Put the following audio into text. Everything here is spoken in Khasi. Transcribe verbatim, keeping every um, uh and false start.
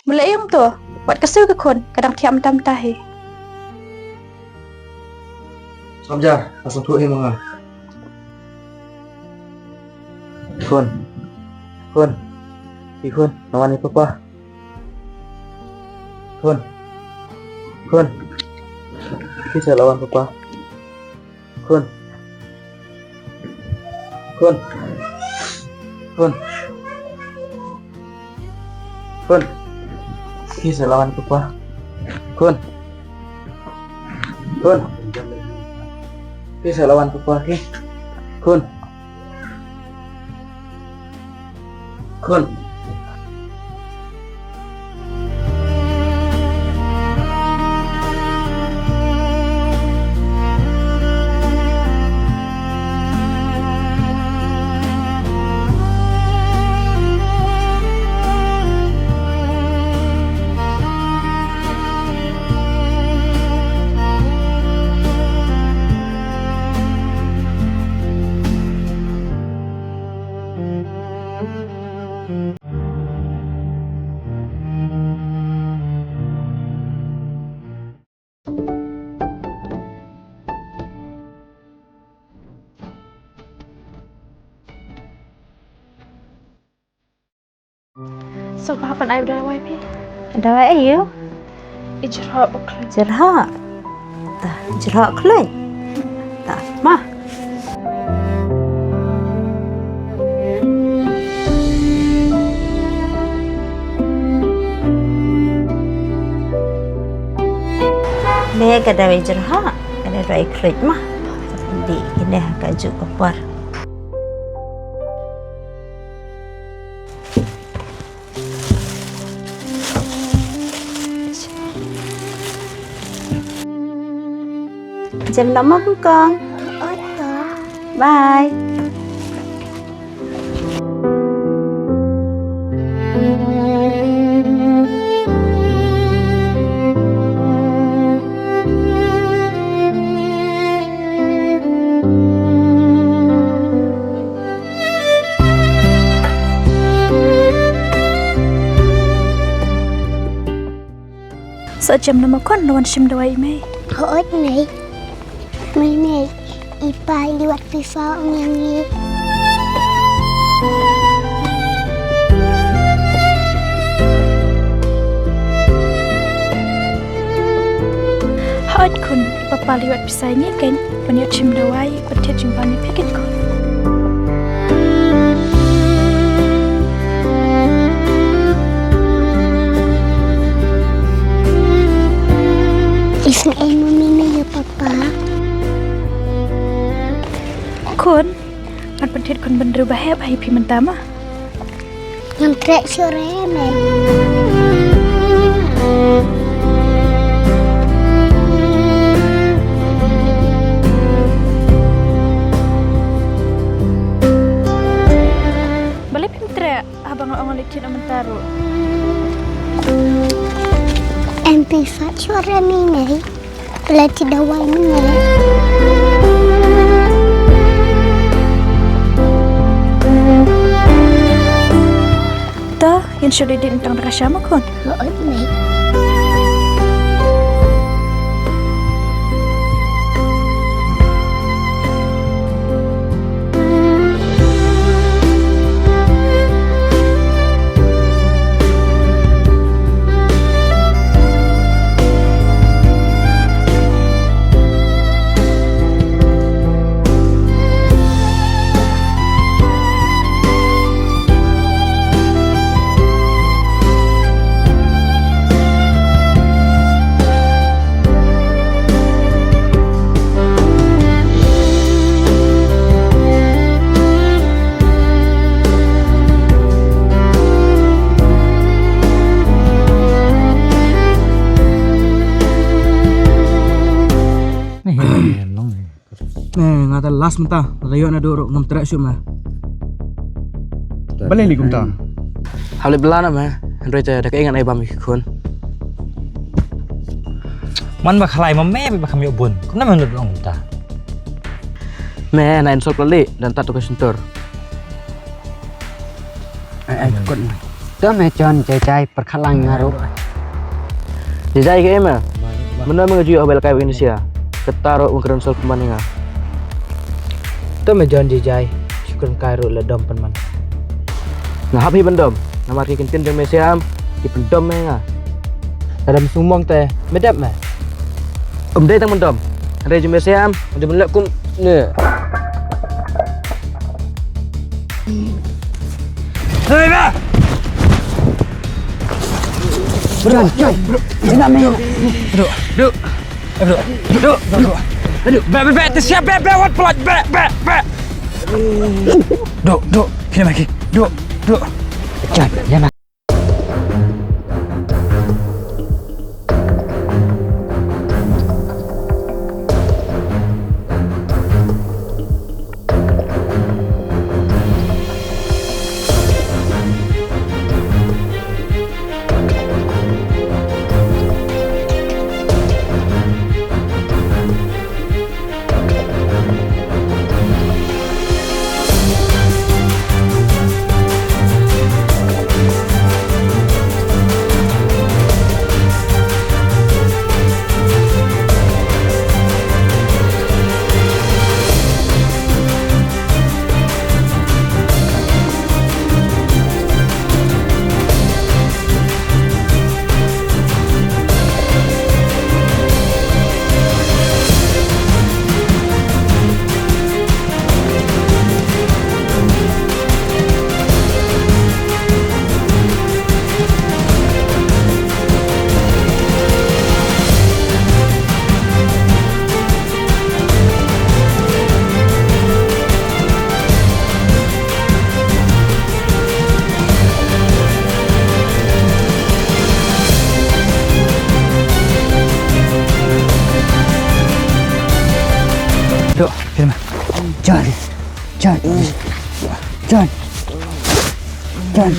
Mula ïong to, wat ka su ka khun, ka dang thiah mynta mynta hi. Samja, ka sngewthuh hi ma nga. Khun. Khun. Ki khun, la wan ïa papa. Khun. Khun. Phi sa la wan papa. Khun. Khun. Khun. Khun. Phi sa la wan papa. Khun. Khun. Phi sa la wan papa, khun. Khun. Khun. Sngewbha ban ai dawai phi. Dawai aiu? I jrhoh ba khluit. Jrhoh. Ta, jrhoh khluit. Ta, ma. Ne ka dawai jrhoh, ka dawai khluit ma. Di kine ha ka juh ka por. Jem noh ma kong. Bye. Sa jem na ma khun, na wan shim dawai i mei. Hooid mei. Mei mei, i pa i wat pisa ong ïa ngi. Hooid khun, i papa i wat pisa ïa ngi kein ban ïoh shim dawai, ban thied jingbam ïa phi kein khun. Isn't I mommy me your papa? Khun, ngan pynthied khun bynriew ba heh ba ïa phi mynta ma. Ngam treh shuh re me. Balei phim treh? Haba nga ong lei thied na mynta ruh. Em phi sat shuh re mi mei. Phi la thied dawai mynne. Ta, ngin shu dei dei tang da ka sha ma khun. Hooid mei. Eh, nga ta last mynta, nga ta ïoh naduh ruh ngam treh shuh ma. Balei lei kumta? Hap leit bylla noh me, hynrei te da kaei ngan ai bam ïa ki khun. Man ba khlaiñ ma me ba kham ïoh bun. Kumno men lut ong kumta? Me na insult lei, dan tat tu ka shyntur. Ai, ai, kot me. To me John, jai jai, pyrkhat lang nga ruh. Jai jai kaei me? Mynno me nga ju ïoh ba lehkai bad Indonesia? Kata ruh wan kren shuh pynban ïa nga. To me John, jai jai, shu kren kai ruh, leh dom pynban. Nga hap hi ban dom namar ki kyntien jong me Siam ki pyndom me ïa nga. Lada ym sngewmong te me dep me. Ym dei tang ban dom, hynrei jong me Siam, ym dei ban leh kumne. Hei ba! Bro, bro, bro. Duk, duk. Eh, bro, duk, bro, bro. Duk, be, be, be, te siap, be, be, wat pelat, be, be, be. Duk, duk, kine maki, duk, duk. Jan, jan. Duk, kine ma. John. John. John. John.